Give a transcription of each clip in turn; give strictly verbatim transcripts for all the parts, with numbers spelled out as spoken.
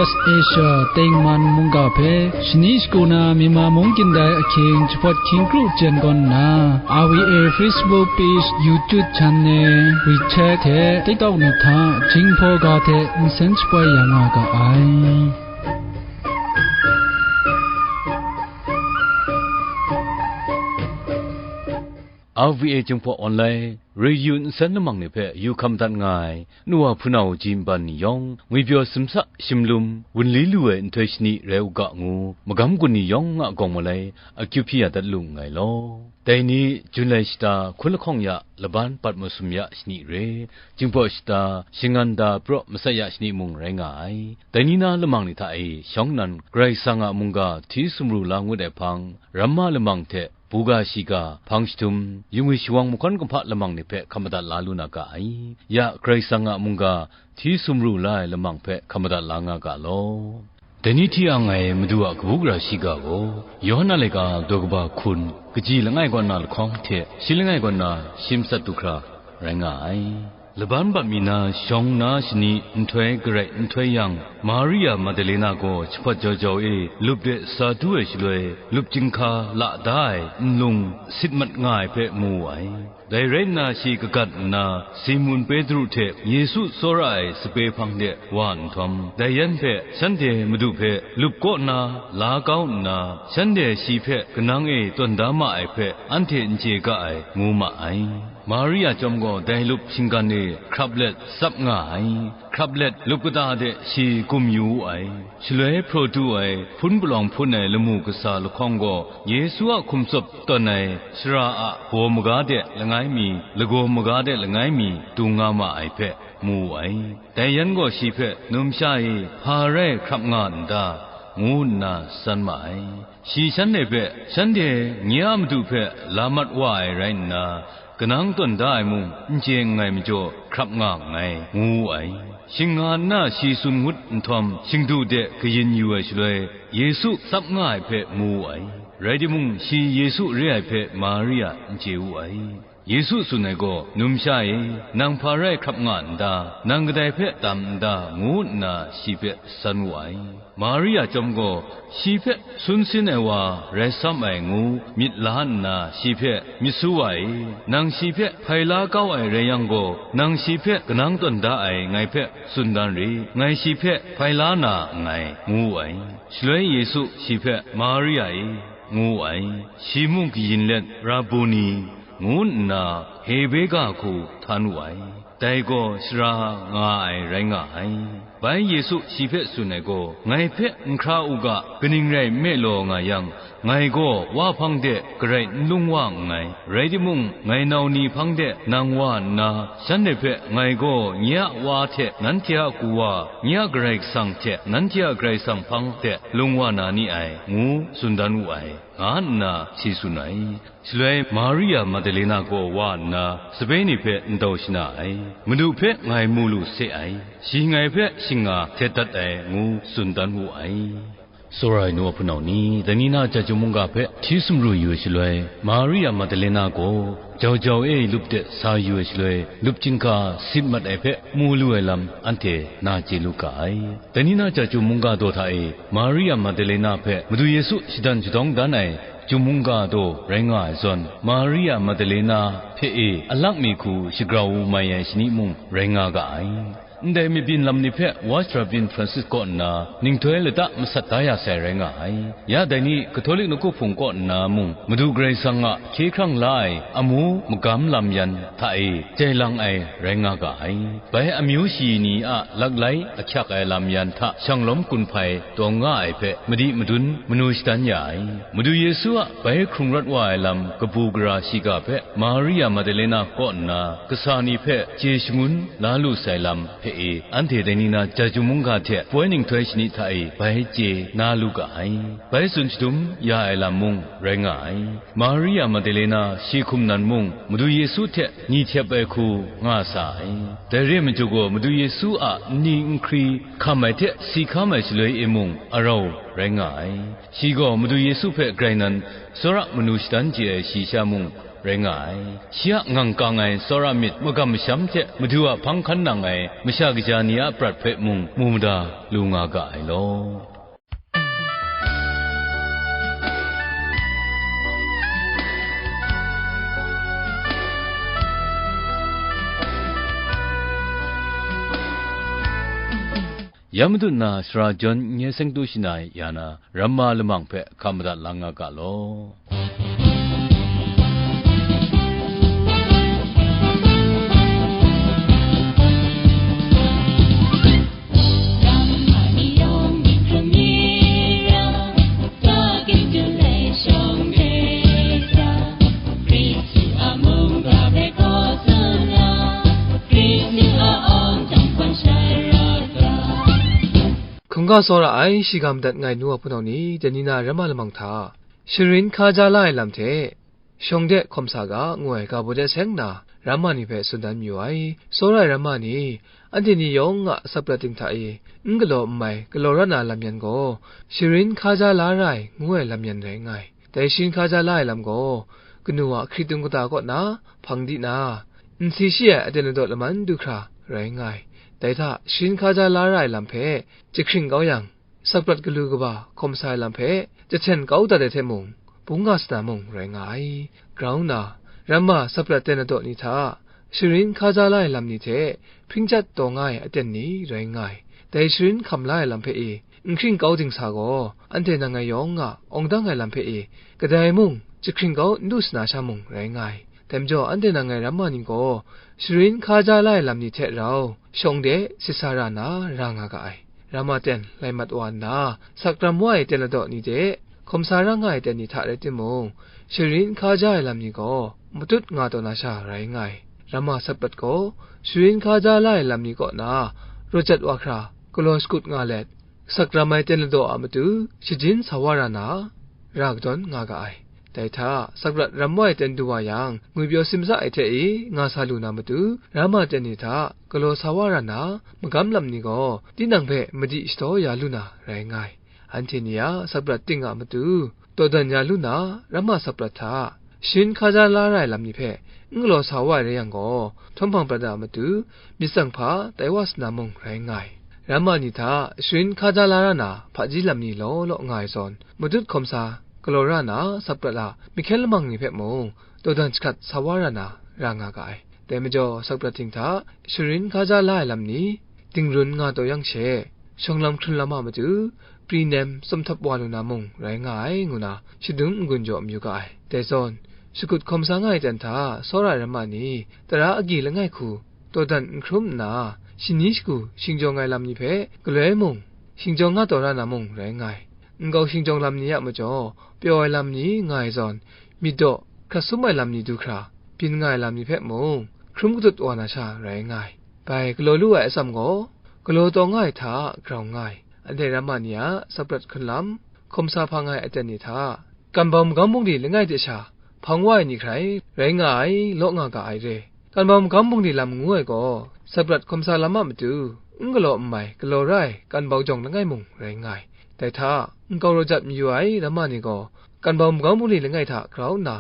Asia tengman mungga hpe shani shagu na Myanmar mung kyin dai ahkying jahpawt hkying kru jen gawn nna, R V A Facebook page, YouTube channel, WeChat hte TikTok ni hta Jinghpaw ga hte nsen shapoi ya nga ga ai. R V A Jinghpaw Online Radio nsen lamang ni hpe yu hkam dat nga ai, nu wa hpunau ji nban ni yawng, ngwipyaw simsa shimlum, wunli lu ai nhtoi shani rai u ga ngu, magam gun ni yawng a gawng malai akyu hpyi ya dat lu nngai law. Dai ni, Jun lai shata hkun lahkawng ya laban pat masum ya shani re, Jinghpaw shata shingan da praw masat ya shani mung rai nga ai. Dai ni na lamang ni hta e shawng nnan Karai Kasang a mungga hti sumru la ngut ai hpang, ramma lamang hte buga shiga, hpang jahtum, yungwi shawang mahkawn kumhpa lamang ni hpe hkam madat la lu na ga ai. Ya Karai Kasang a mungga hti sumru la ai lamang hpe hkam madat la nga ga law. Dai ni hti ang ai Madu a kabu gara shiga gaw, Yawhan a laika daw kaba hkun, kaji langai kaw na lahkawng hte shi langai kaw na shi matsat du hkra rai nga ai. Laban bat mi na shawng na shani nhtoi garai nhtoi yang, Maria Magdalena gaw jahpawt jau jau e lup de sa du ai shaloi, lup chyinghka la da ai nlung sit mat nga ai hpe mu wu ai. Dai rai nna, shi kagat nna, Simun Petru hte Yesu tsawra ai sape hpang de wa nhtawm, dai yan hpe shanhte Madu hpe lup kaw na la kau nna, shanhte shi hpe kanang e tawn da ma ai hpe anhte n chye ga ai, ngu ma ai. Maria chyawm gaw dai lup shinggan e hkrap let tsap nga ai. Hkrap let lup kata de shi gum yu wu ai. Shaloi hpraw du ai hpun palawng hpun ai lamu kasa lahkawng gaw Yesu a hkum tsawp tawn ai sara a baw maga de langai mi, lagaw maga de langai mi dung nga ma ai hpe mu wu ai. Dai yan gaw shi hpe, Numsha e, hpa rai hkrap nga n ta? ngu nna san ma ai. Shi shanhte hpe, Shanhte nye a Madu hpe la mat wa ai rai nna, kanang tawn da ai mung n chye nngai majaw, hkrap nga nngai, ngu wu ai. Shing nga nna shi tsun ngut nhtawm, shingdu de kayin yu ai shaloi, Yesu tsap nga ai hpe mu wu ai. Rai timung, shi Yesu re ai hpe Maria n chye wu ai. Yesu tsun ai gaw, Numsha e, nang hpa rai hkrap nga n ta? Nang kadai hpe tam n ta? ngu nna shi hpe san wu ai. Maria chyawm gaw, shi hpe sun sin ai wa rai sam ai ngu myit la nna, shi hpe, Myit su wa e, nang shi hpe hpai la kau ai rai yang gaw, nang shi hpe kanang tawn da ai ngai hpe tsun dan rit, ngai shi hpe hpai la na nngai, ngu wu ai. Shaloi Yesu shi hpe, Maria e, ngu wu ai. Shi mung kayin let, Rabboni, ngu nna Hebre ga hku htan wu ai. Dai gaw sara nga ai rai nga ai. Bai Yesu shi hpe tsun ai gaw, Ngai hpe n hkra u ga, kaning rai nme law nga yang, ngai gaw Wa hpang de garai n lung wa nngai. Rai timung, ngai nau ni hpang de nang wa nna, shanhte hpe, Ngai gaw nye a Wa hte nanhte a Kawa, nye a Karai Kasang hte nanhte a Karai Kasang hpang de lung wa na ni ai, ngu tsun dan wu ai, nga nna shi tsun ai. Shaloi Maria Magdalena gaw wa nna, sape ni hpe ndau shana ai, Madu hpe ngai mu lu se ai, shi ngai hpe shing-nga htet dat ai, ngu tsun dan wu ai. Tsawra ai nu a hpunau ni, dai ni na Chyeju mungga hpe hti sumru yu ai shaloi, Maria Magdalena gaw jau jau e lup de sa yu ai shaloi, lup chyinghka sit mat ai hpe mu lu ai lam, anhte na chye lu ga ai. Dai ni na Chyeju mungga daw hta e, Maria Magdalena hpe Madu Yesu shadan shadawng dan ai Chyeju mungga daw rai nga ai zawn, Maria Magdalena hpe e alak mi hku shagrau mai ai shani mung rai nga ga ai. Ndai mabyin lam ni hpe Wa sara byin Francis kaw nna ninghtoi lata masat da ya sai rai nga ai. Ya dai ni Katolik Nawku Hpung kaw nna mung, Madu Karai Kasang a hkye hkrang la ai amu magam lam yan hta e jai lang ai rai nga ga ai. Bai amyu shayi ni a laklai ahkyak ai lam yan hta shanglawm gun hpai tawng nga ai hpe madi madun manu shadan ya ai. Madu Yesu a bai hkrung rawt wa ai lam kabu gara shiga hpe Maria Magdalena kaw nna kasa ni hpe chye shangun la lu sai lam hpe e, anhte dai ni na Chyeju mungga hte poi ninghtoi shani hta e bai chye na lu ga ai. Bai tsun shadum ya ai lam mung rai nga ai. Maria Magdalena shi hkum nan mung Madu Yesu hte ni htep ai hku nga sa ai. Dai re ai majaw gaw, Madu Yesu a nni nhkri hkam ai hte si hkam ai shaloi e mung arau rai nga ai. Shi gaw Madu Yesu hpe grai nan, tsawra manu shadan chye ai shayi sha mung rai nga ai. Shi a ngang kang ai tsawra myit magam masham hte Madu a hpang hkan nang ai masha kaja ni a prat hpe mung mu mada lu nga ga ai law. Ya Madu nna sara jawn n-, nye seng tu shana ya na, ramma lamang hpe hkam madat lang nga ga law. ခုံက tsawra ai, shi ga madat nga ai nu wa hpunau ni, dai ni na ramma lamang hta, sharin hkaja la ai lam hte, shawng de hkawm sa ga, ngu ai ga baw de seng na, ramma ni hpe tsun dan mayu ai. Tsawra ai ramma ni, anhte ni yawng a saprat ting hta e, n galaw n mai, galaw ra na lam yan gaw, sharin hkaja la ra ai, ngu ai lam yan rai nga ai. Dai sharin hkaja la ai lam gaw, kanu a hkritung kata kaw na, hpang di na, nsi shi ai aten ladaw laman du hkra rai nga ai. Dai hta, sharin hkaja la ra ai lam hpe, jahkring kau yang, sakprat galu kaba hkawm sa ai lam hpe jahten kau dat ai hte mung, bung nga sa na mung rai nga ai. Grau nna, ramma saprat ten ladaw ni hta, sharin hkaja la ai lam ni hte hpring chyat taw nga ai aten ni rai nga ai. Dai sharin hkam la ai lam hpe e, n hkring kau dingsa gaw, anhte nang ngai yawng a awng dang ai lam hpe e, kadai mung jahkring kau n du sa na sha mung rai nga ai. Dai majaw, anhte nang ngai ramma ni gaw, sharin hkaja la ai lam ni hte rau, shawng de sit sa ra na, ra nga ga ai. Ramma ten lai mat wa nna, sakram wa ai ten ladaw ni de, hkawm sa ra nga ai ten ni hta rai timung, sharin hkaja ai lam ni gaw, matut nga taw na sha rai nga ai. Ramma saprat gaw, sharin hkaja la ai lam ni kaw na, raw jat wa hkra, galaw shakut nga let, sakram ai ten ladaw a matu, shajin sa wa ra na, ra kadawn nga ga ai. Dai hta, sakprat ram wa ai ten du wa yang, ngwipyaw simsa ai hte e nga sa lu na matu, ramma ten ni hta galaw sa wa ra na, magam lam ni gaw tinang hpe madi shadaw ya lu na rai nga ai. Anhte ni a sakprat ting a matu, dawdan ya lu na, ramma saprat hta, sharin hkaja la ra ai lam ni hpe n galaw sa wa ai rai yang gaw, htawm hpang prat a matu, myit tsang hpa tai wa sa na mung rai nga ai. Ramma ni hta sharin hkaja la ra na, hpaji lam ni law law nga ai zawn, matut hkawm sa galaw ra na, saprat a myi hkyen lamang ni hpe mung, dawdan jahkat sa wa ra na, ra nga ga ai. Dai majaw, sakprat ting hta sharin hkaja la ai lam ni, dingrun nga taw yang she, shawng lam hkrun lam a matu, pri nem tsawm htap wa lu na mung rai nga ai, ngu na shadum n-gun jaw mayu ga ai. Dai zawn, shakut hkawm sa nga ai ten hta, tsawra ai ramma ni, tara agyi langai hku, dawdan n hkrum nna, shani shagu shingjawng ai lam ni hpe galoi mung, shingjawng nga taw ra na mung rai nga ai. Nkau shingjawng lam ni a majaw, pyaw ai lam ni nga ai zawn, myit daw hkrat sum ai lam ni du hkra, byin nga ai lam ni hpe mung, hkrum katut wa na sha rai nga ai. Bai galaw lu ai atsam gaw, galaw taw nga ai hta grau nga ai. Anhte ramma ni a saprat hkun lam, hkawm sa hpang ai aten ni hta, kan bau magam bungli langai hte sha hpang wa ai ni hkrai rai nga ai, law nga ga ai re. Kan bau magam bungli lam ngu ai gaw, saprat hkawm sa lam a matu, n galaw n mai, galaw ra ai kan bau jawng langai mung rai nga ai. Dai hta, nkau raw jat mayu ai ramma ni gaw, kan bau magam bungli langai hta grau nna,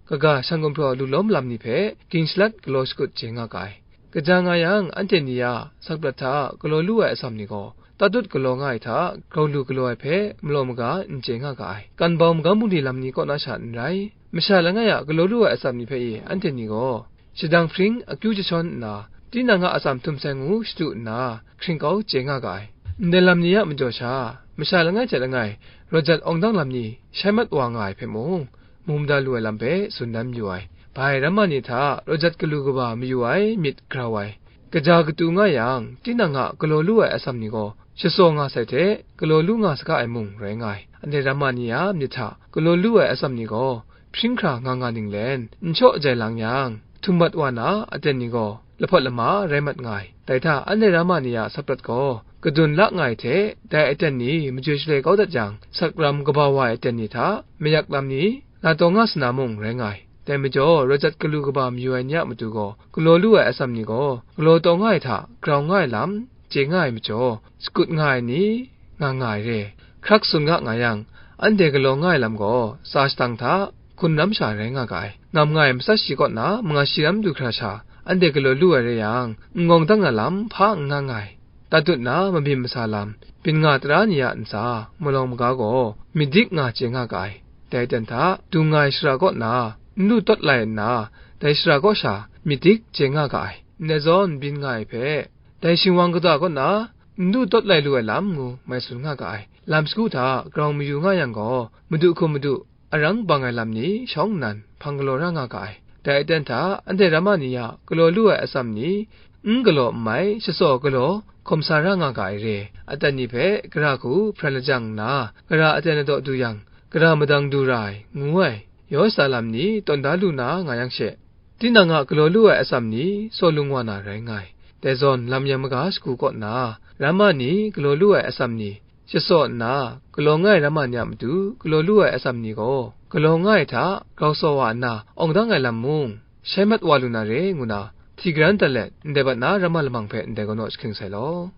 kaga shan gumhpraw lu lawm lam ni hpe ging shalat galaw shakut chye nga ga ai. Kaja nga yang, anhte ni a sakprat hta galaw lu ai atsam ni gaw, tatut galaw nga ai hta, grau lu galaw ai hpe malaw maga n chye nga ga ai. Kan bau magam bungli lam ni kaw na sha n rai, masha langai a galaw lu ai atsam ni hpe e anhte ni gaw, shadang hpring akyu jashawn nna, tinang a atsam htum sai ngu shadu nna, hkring kau chye nga ga ai. Ndai lam ni a majaw sha, masha langai hte langai, raw jat awng dang lam ni shai mat wa nga ai hpe mung, mu mada lu ai lam hpe tsun dan mayu ai. Bai ramma ni hta raw jat galu kaba mayu ai myit grau ai, kaja katu nga yang, tinang a galaw lu ai atsam ni gaw shatsaw nga sai hte, galaw lu nga saga ai mung rai nga ai. Anhte ramma ni a myit hta galaw lu ai atsam ni gaw, hpring hkra nga nga ninglen, n shaw jai lang yang, htum mat wa na aten ni gaw, lahpawt lama rai mat nga ai. Dai hta anhte ramma ni a saprat gaw, kadun la nga ai hte, dai aten ni majoi shaloi kau dat yang, sakram kaba wa ai aten ni hta, mayak lam ni, na taw nga sa na mung rai nga ai. Dai majaw, raw jat galu kaba mayu ai ni a matu gaw, galaw lu ai atsam ni gaw, galaw taw nga ai hta grau nga ai lam, chye nga ai majaw, shakut nga ai ni, nga nga ai re. Hkrak tsun ga nga yang, anhte galaw nga ai lam gaw, tsa shadang hta, hkun ram sha rai nga ga ai. ngam nga ai matsat shi kaw na manga shi lam du hkra sha, anhte galaw lu ai rai yang, n gawng dang na lam hpa n nga nga ai. Tatut na mabyin masa lam, byin nga tara ni a ntsa, malawng maga gaw myit dik nga chye nga ga ai. Dai aten hta, dung nga ai shara kaw na, n lu tawt lai nna, dai shara kaw sha myit dik chye nga ga ai. Ndai zawn byin nga ai hpe, dai shingwang kata kaw na, n lu tawt lai lu ai lam ngu mai tsun nga ga ai. Lam sagu hta grau mayu nga yang gaw, madu hkum madu, arang bang ai lam ni shawng nnan hpang galaw ra nga ga ai. Dai aten hta, anhte ramma ni a galaw lu ai atsam ni, n galaw n mai, shatsaw galaw hkawm sa ra nga ga ai re, aten ni hpe gara hku hpren lajang nna, gara aten ladaw du yang, gara madang du ra ai, ngu ai, yaw shada lam ni tawn da lu na nga yang she, tinang a galaw lu ai atsam ni saw lung wa na rai nga ai. Dai zawn, lam yang maga shagu kaw nna, ramma ni galaw lu ai atsam ni, shatsaw nna, galaw nga ai ramma ni a matu galaw lu ai atsam ni gaw, galaw nga ai hta grau saw wa nna, awng dang ai lam mung, shai mat wa lu na re, ngu na, hti garan dat let, ndai bat na ramma lamang hpe ndai kau naw jahkring sai law.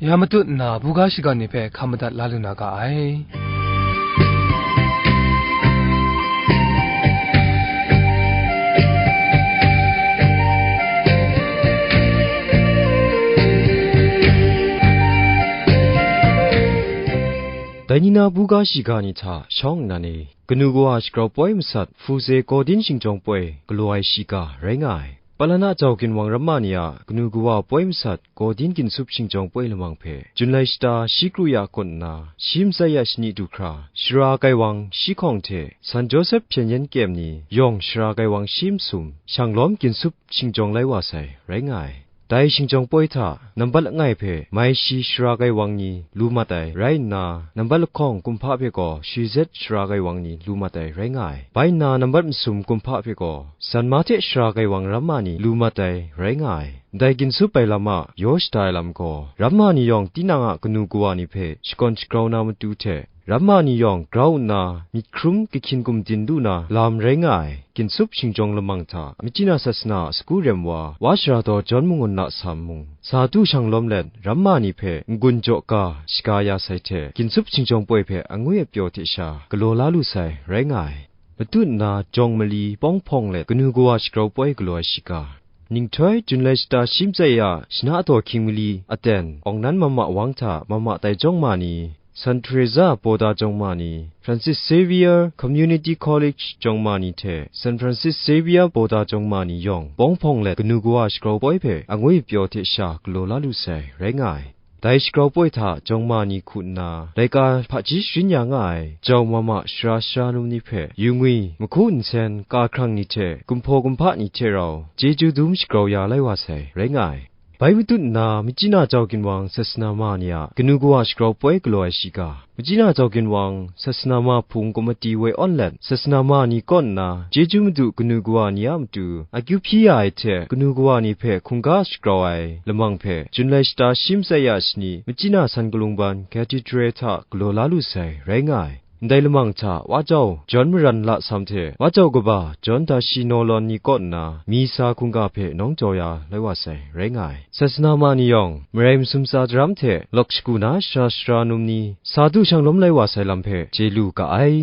Ya matut nna, buga shiga ni hpe hkam madat la lu na ga ai. Dai ni na buga shiga ni hta shawng nnan e, kanu kawa shagrau poi masat, Fuze Gawdin Shingjawng Poi galaw ai shiga rai nga ai. Palana jau ginwang ramma ni a kanu kawa poi masat, Gawdin Ginsup Shingjawng Poi lamang hpe, Junlai shata shi kru ya kun nna, shi matsai ya shani du hkra, Shara Kaiwang shi hkawng hte San Josep Hpyen Yen Kyem ni yawng Shara Kaiwang shi masum, Shanglawm Ginsup Shingjawng lai wa sai, rai nga ai. Dai Shingjawng Poi hta nambat langai hpe mai shi Shara Kaiwang ni lu mat ai rai nna, nambat lahkawng kumhpa hpe gaw shi zet Shara Kaiwang ni lu mat ai rai nga ai. Bai nna nambat masum kumhpa hpe gaw sanma hte Shara Kaiwang ramma ni lu mat ai rai nga ai. Ndai ginsup ai lam a yaw shada ai lam gaw, ramma ni yawng tinang a kanu kawa ni hpe shakawn shagrau na matu hte, ramma ni yawng grau nna myit hkrum kahkyin gumdin lu na lam rai nga ai. Ginsup Shingjawng lamang hta, Myitkyina Sasana a sagu rem wa, Wa Sara Daw Jawn Mangun Lasam mung, sa du shang lawm let, ramma ni hpe n-gun jaw ga shaga ya sai hte, Ginsup Shingjawng Poi hpe angwi apyaw hte sha galaw la lu sai rai nga ai. Matu nna jawng mali pawng hpawng let, kanu kawa shagrau poi galaw ai shiga. Ninghtoi Junlai shata shi matsai ya, shana daw hkying mali aten, awng nan mama wang hta mama tai jawng ma ni, San Teresa Bawda jawng ma ni, Francis Xavier Community College jawng ma ni hte San Francis Xavier Bawda jawng ma ni yawng, pawng hpawng let kanu kawa shagrau poi hpe angwi pyaw hte sha galaw la lu sai, rai nga ai. Dai shagrau poi hta jawng ma ni hku nna, laika hpaji sharin ya nga ai jau mama sara sara num ni hpe, yu ngwi, mahku nsen, ka hkrang ni hte, kumhpaw kumhpa ni hte rau, chyeju dum shagrau ya lai wa sai, rai nga ai. Bai matut nna, Myitkyina jau ginwang sasana ma ni a kanu kawa shagrau poi galaw ai shiga, Myitkyina jau ginwang sasana ma hpung komati woi awn let, sasana ma ni kaw nna, chyeju madu kanu kawa ni a matu akyu hpyi ya ai hte, kanu kawa ni hpe hkungga shagrau ai lamang hpe, Junlai shata shi matsai ya shani, Myitkyina San Kalungban Cathedral hta galaw la lu sai, rai nga ai. Ndai lamang hta, Wa Jau Jawn Maran Lasam hte Wa Jau kaba Jawn Dashi Nawlawn ni kaw nna, misa hkungga hpe nawng jaw ya lai wa sai, rai nga ai. Sasana ma ni yawng, marai masum tsa daram hte lawk shagu na sara sara num ni, sa du shang lawm lai wa sai lam hpe chye lu ga ai.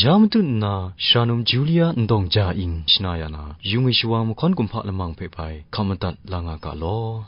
Ya matut nna, sara num Julia Ndawng Ja Ing shana ya na, yu ngwi shawa mahkawn kumhpa lamang hpe bai hkam madat la nga ga law.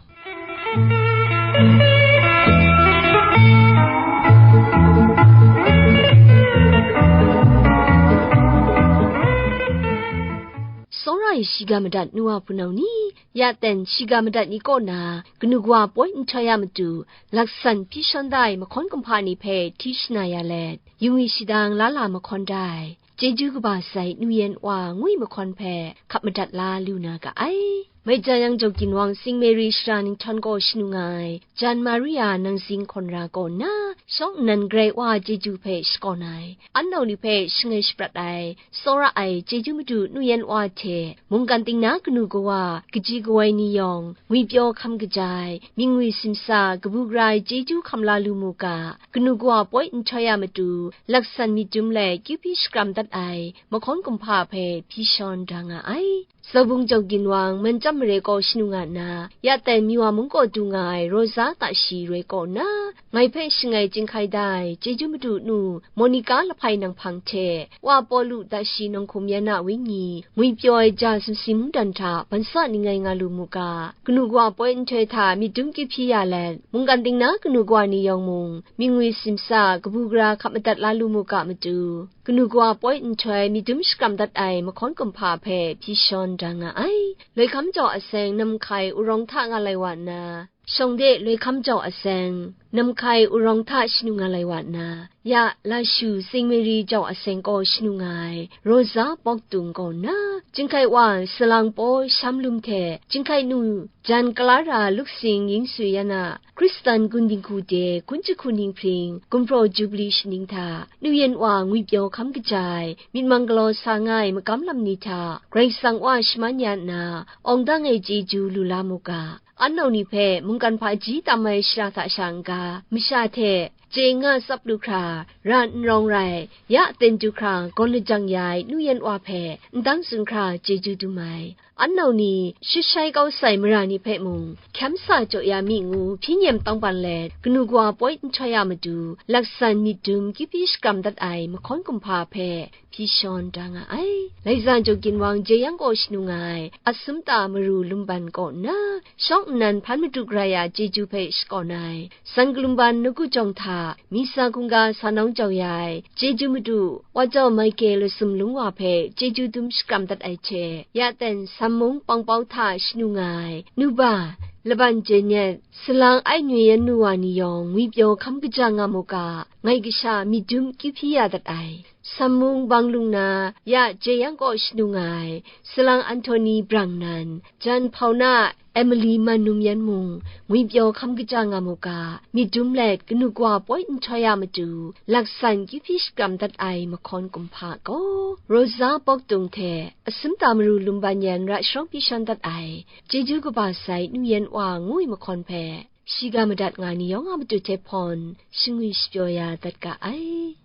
Tsawra e shiga madat nu wa hpunau ni, ya ten shiga madat ni kaw na, kanu kawa poi nhtoi a matu, laksan hpyi shawn da ai mahkawn kumhpa ni hpe hti shana ya let, yu ngwi shadang la la mahkawn da ai, chyeju kaba sai Nu Yen Wa ngwi mahkawn hpe hkap madat la lu na ga ai. Mai jan yang, Jau Ginwang Sing Mary Sara Ninghtawn kaw shanu nga ai Jan Maria nang zing hkawn ra kaw nna, Shawng nnan Karai Wa a chyeju hpe shakawn ai, an nau ni hpe shangai shaprat ai, tsawra ai chyeju Madu nu yan wa hte mungkan ting na kanu kawa, kaji kawai ni yawng, ngwipyaw hkam kaja ai, myingwi simsa, kabu gara ai chyeju hkam la lu mu ga, kanu kawa poi nhtoi a matu, laksan myit dum let kyu hpyi shakram dat ai, mahkawn kumhpa hpe hpyi shawn da nga ai. Zaubung Jawk Ginwang, Manchyam mare kaw shanu nga nna, ya ten Miwa mung kaw du nga ai Rosa Tashi roi kaw nna, ngai hpe shangai chyinghkai da ai chyeju Madu nu Monica Lahpai Nanghpang hte, Wa Pawlu Tashi Nawng Hkum yan a wenyi, ngwipyaw ai ja sumsi mungdan hta bansa ning ai nga lu mu ga, kanu kawa poi nhtoi hta myit dum kyu hpyi ya let, mungkan ting na kanu kawa ni yawng mung, myingwi simsa, kabu gara hkap madat la lu mu ga matu, kanu kawa poi nhtoi myit dum shakram dat ai mahkawn kumhpa hpe hpyi shawn da nga ai. Loihkam jau aseng Namhkai Urawng hta nga lai wa nna, shawng de Loihkam jau aseng Namhkai Urawng hta shanu nga lai wa nna, ya Lashu Saint Mary jau aseng kaw shanu nga ai Rosa Bawktung kaw nna, Chyinghkai Wa Salang Paw Shamlum hte Chyinghkai Nu Jan Kalara Luksing Yin Sui yan a Hkristan gun dinghku de, gun jahku ning hpring, gumhpraw jubli shaning hta, nu yan wa ngwipyaw hkam kaja ai, myit mang galaw sa nga ai magam lam ni hta, Karai Kasang Wa shaman ya nna, awng dang ai chyeju lu la mu ga, an nau ni hpe mungkan hpaji tam ai shara hta sha n-ga, masha hte chye nga tsap lu hkra, ra n rawng rai, ya ten du hkra gawn lajang ya ai nu yan wa hpe, n dang tsun hkra chyeju dum ai. An nau ni, shut shai kau sai mara ni hpe mung, hkyam sa jaw ya mi ngu hpyi nyem tawng ban let, kanu kawa poi nhtoi a matu, laksan myit dum kyu hpyi shakram dat ai mahkawn kumhpa hpe hpyi shawn da nga ai. Laiza Jaw Ginwang Jeyang kaw shanu nga ai, Asumta Maru Lumban kaw nna, shawng nnan hpan madu gara ya chyeju hpe shakawn ai, San Kalumban Nawku Jawng hta, Misa hkungga sa nawng jau ya ai, chyeju Madu, Wa Jau Maike Lasum Lung wa hpe chyeju dum shakram dat ai hte, ya ten Sammung Pawngpau hta shanu nga ai, Nuba, Laban Janyet, Salang Ai Nyoi Yan Nu wa ni yawng ngwipyaw hkam kaja nga mu ga, ngai kasha myit dum kyu hpyi ya dat ai. Sammung Banglung na, ya Jeyang kaw shanu nga ai, Salang Anthony Brang nan, jan hpau na, Emily Mannum yan mung, ngwipyaw hkam kaja nga mu ga, myit dum let kanu kawa poi nhtoi a matu, laksan kyu hpyi shakram dat ai mahkawn kumhpa gaw, Rosa Bawktung hte Asumta Maru Lumban yan ra sharawng hpyi shawn dat ai, chyeju kaba sai nu yan wa ngu ai mahkawn hpe, shiga madat nga ni yawng a matu hte hpawn, shangwi shapyaw ya dat ga ai.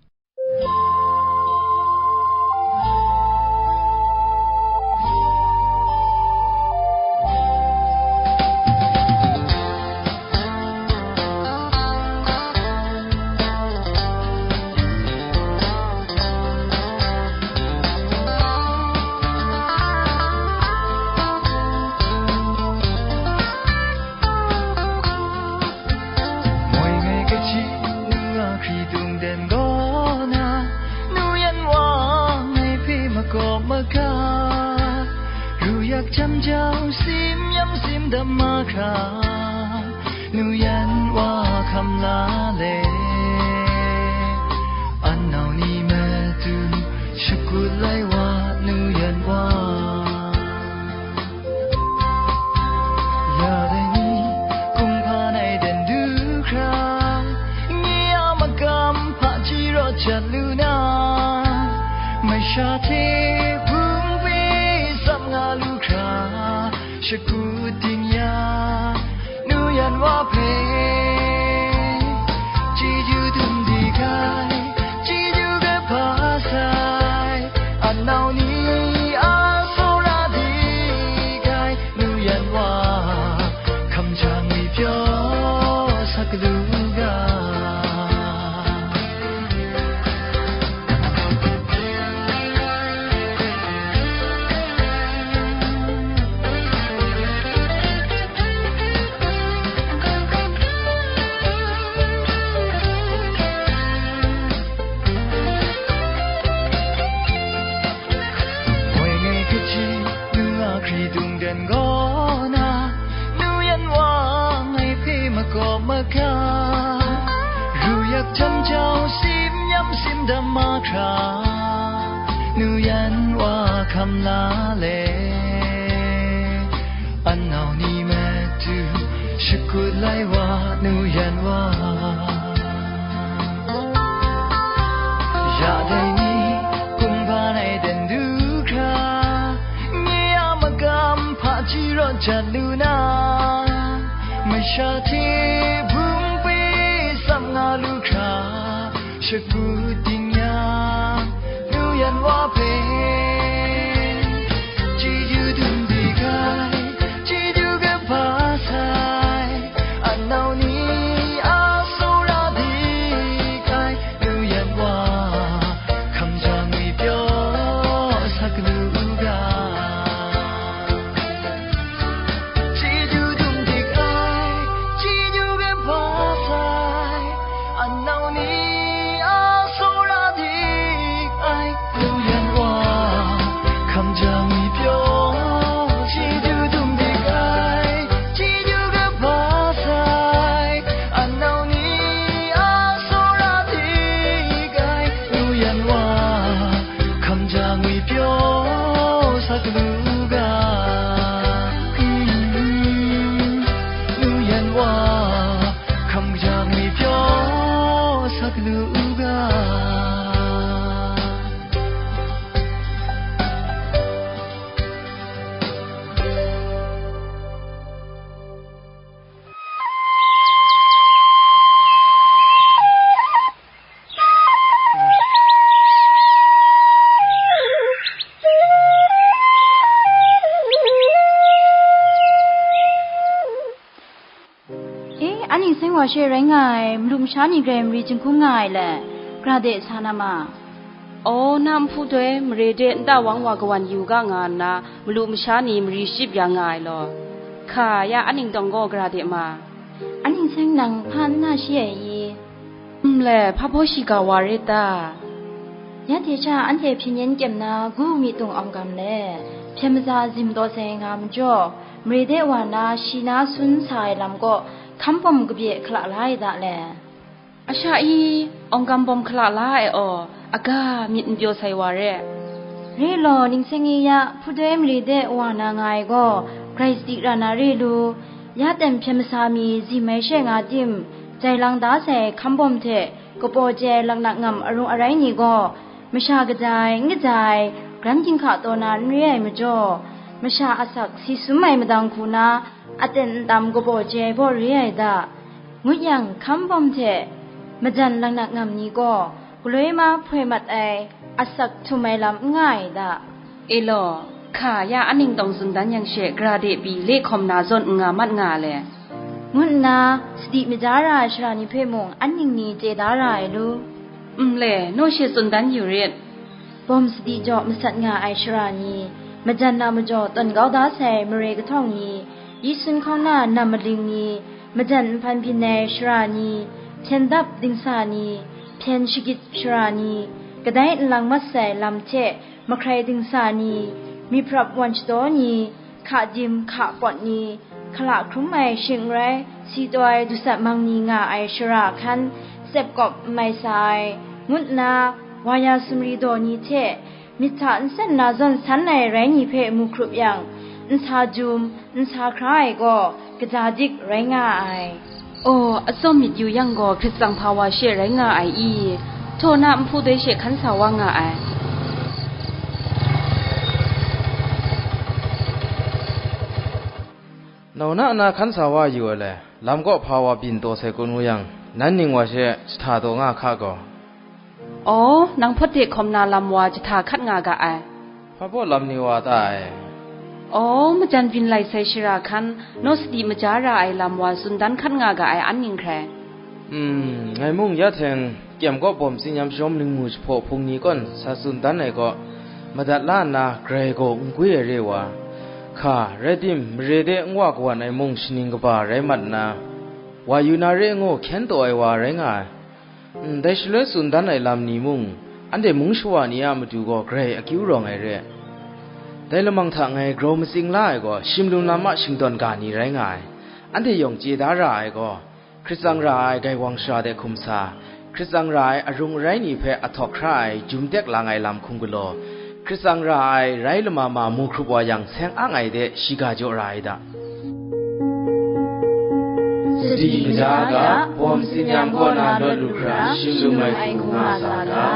Moi ngai kaji nu a hkritung den gaw na, nu yan wa ngai hpe makawp maga, ru yak jam jau, sim yam sim dam mahkra, nu yan wa hkam la le. An nau ni matu, shakut lai wa, nu yan wa. Ya dai ni, kumhpa nai dan du hkra, nye a magam hpaji rawt jat lu na, masha hte bungbi tsap nga lu hkra, shakut ding ya, nu yan wa hpe, chyeju dum di hkai, chyeju kaba sai, a nau ni a tsawra di hkai, nu yan wa, hkam jang ngwipyaw sa galu ga. Moi ngai kaji nu a hkritung dan gaw na, nu yan wa ngai hpe makawp maga, ru yak jam jau, sim yam sim dam mahkra, nu yan wa hkam la le. An nau ni matu, shakut lai wa, nu yan wa. Sha hte bum hpe tsam nga lu hkra, shakut ding yang, nu yan wa hpe, chyeju dum dik ai, chyeju kaba sai, anau ni a tsawra dik ai, nu yan wa, hkam ja ngwi pyaw sak lu u ga. Chyeju dum dik ai, chyeju kaba sai, anau ni a tsawra dik ai, nu yan wa, hkam ja ngwi pyaw, chyeju dum dik ai, chyeju kaba sai, anau ni a tsawra dik ai, nu yan wa, hkam ja ngwi pyaw sak lu ga. Mm, nu yan wa, hkam ja ngwi pyaw sak lu ga. E, anhte seng wa she rai nga ai, malu masha ni grai mari jinghkung nga ai le, gra de sa na ma. Aw, na nhpu doi mare de nta wang wa kawan yu ga nga nna, malu masha ni mari shachyip ya nga ai law. Hka ya, anhte tawng gaw gra de ma. Anhte seng nang hpa n na shi ai i? Nle, hpa baw shiga wa re ta? Ya hte sha anhte hpyen yen kyem na gu mi tung awng gam le, hpyen maza zim taw sai nga majaw, mare de wa na shi na sun sa ai lam kaw, hkam bawm kabye hkala la ai da le. A sha i, awng gam bawm hkala la ai aw, aga myit n pyaw sai wa re. Re law, ning seng e ya, hpudoi mare de wa na nga ai gaw, grai sadi ra na re lu, ya ten hpyen masa mi zim ai she nga tim, jai lang da sai hkam bawm hte, kabaw jai laknak ngam arung arai ni gaw, masha kaja ai, n kaja ai, gran ginhka taw na n re ai majaw, masha asak si sum ai madang hku na, aten ntam kabaw jai baw re ai da. Ngut yang, hkam bawm hte majan laknak ngam ni gaw, galoi ma hpoi mat ai, asak htum ai lam n nga ai da. E law, hka ya, anhte tawng tsun dan yang she, gra de pyi, le hkawm na zawn n nga mat nga le, ngu nna, sadi maja ra ai sara ni hpe mung, anhte ni chye da ra ai lu. Nle, naw she tsun dan yu rit. Bawm sadi jaw masat nga ai sara ni, majan na majaw tawn kau da sai mare kahtawng ni, yi sun hkawng na nam maling ni, majan nhpan byin ai sara ni, hpyen dap dingsa ni, hpyen shagit sara ni, kadai nlang mat sai lam hte mahkrai dingsa ni, myit hprap wan shadaw ni, hka dim hka pawt ni, hkala hkrum ai shing n rai, si taw ai dusat mang ni nga ai sara hkan, tsep kawp n mai sa ai, ngu nna, wa ya sumri daw ni hte, myit hta nsen na zawn san ai rai ni hpe mu hkrup yang, nsa jum, nsa hkra ai gaw, kaja dik rai nga ai. Aw, atsawm myit yu yang gaw, hkrit tsang hpa wa she rai nga ai i? Htaw na nhpu doi she hkan sa wa nga ai. Nau na na hkan sa wa yu ai le, lam kaw hpa wa byin taw sai kun ngu yang, nan ning wa she jahta taw nga hka gaw. Aw, nang hpawt de hkawm na lam wa jahta hkat nga ga ai. Hpa baw lam ni wa ta ai? Aw, majan byin lai sai shara hkan, naw sadi maja ra ai lam wa tsun dan hkat nga ga ai an ning hkrai. Hmm, ngai mung ya hteng kyem kaw bawm tsinyam shawm ningmu jahpaw hpung ni kawn sa tsun dan ai kaw, madat la nna grai gaw n gwi ai re wa, hka, rai tim, mare de n wa kawan ai mung shaning kaba rai mat nna, wa yu na re ngu hkyen taw ai wa rai nga ai. Ndai shaloi tsun dan ai lam ni mung, anhte mung shawa ni a matu gaw grai akyu rawng ai re. Dai lamang hta ngai grau matsing la ai gaw, shimlum lam a shingdawn ga ni rai nga ai. Anhte yawng chye da ra ai gaw, hkrit tsang ra ai gaiwang shara de hkum sa, hkrit tsang ra ai arung arai ni hpe ahtawk hkra ai jum tek lang ai lam hkum galaw, hkrit tsang ra ai rai lama ma mu hkrup wa yang, seng ang ai de shiga jaw ra ai da. Sadi kaja ga, bawm tsinyam kaw na lawt lu hkra, shim lung ai hku nga sa ga.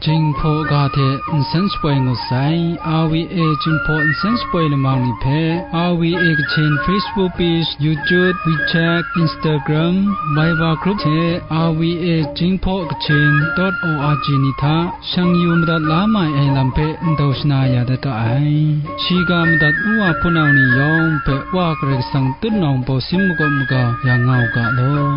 Jinghpaw ga hte nsen shapoi ngut sai. R V A Jinghpaw nsen shapoi lamang ni hpe R V A Kachin Facebook page, YouTube, WeChat, Instagram, Viber group hte R V A Jinghpaw Kachin dot O R G ni hta shang yu madat la mai ai lam hpe ndau shana ya dat ga ai. Shiga madat nu wa hpunau ni yawng hpe Wa Karai Kasang tutnawng bawsin makawp maga ya nga u ga law.